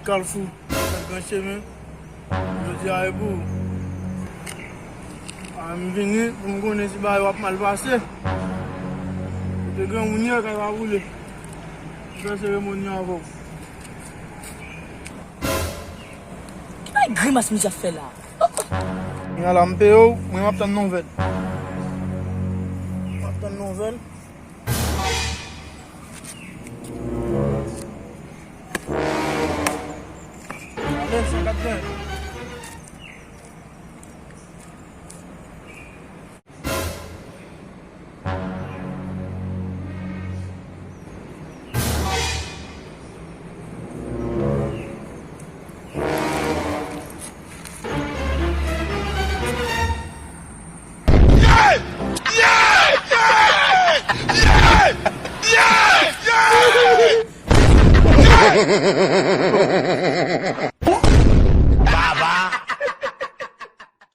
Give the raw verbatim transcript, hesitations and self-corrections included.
Kalfou, Gran Chemen. Jodi a e pou ou. A, m vini pou m konnen si bagay yo ap mal pase. Kote granmoun ye, kay pa boule. M fè seremoni avè w. Ki bay grimas misye ap fè la? Kounye a la, m peye w, mwen m ap tann nouvèl. M ap tann nouvèl. Ale, senkant ven.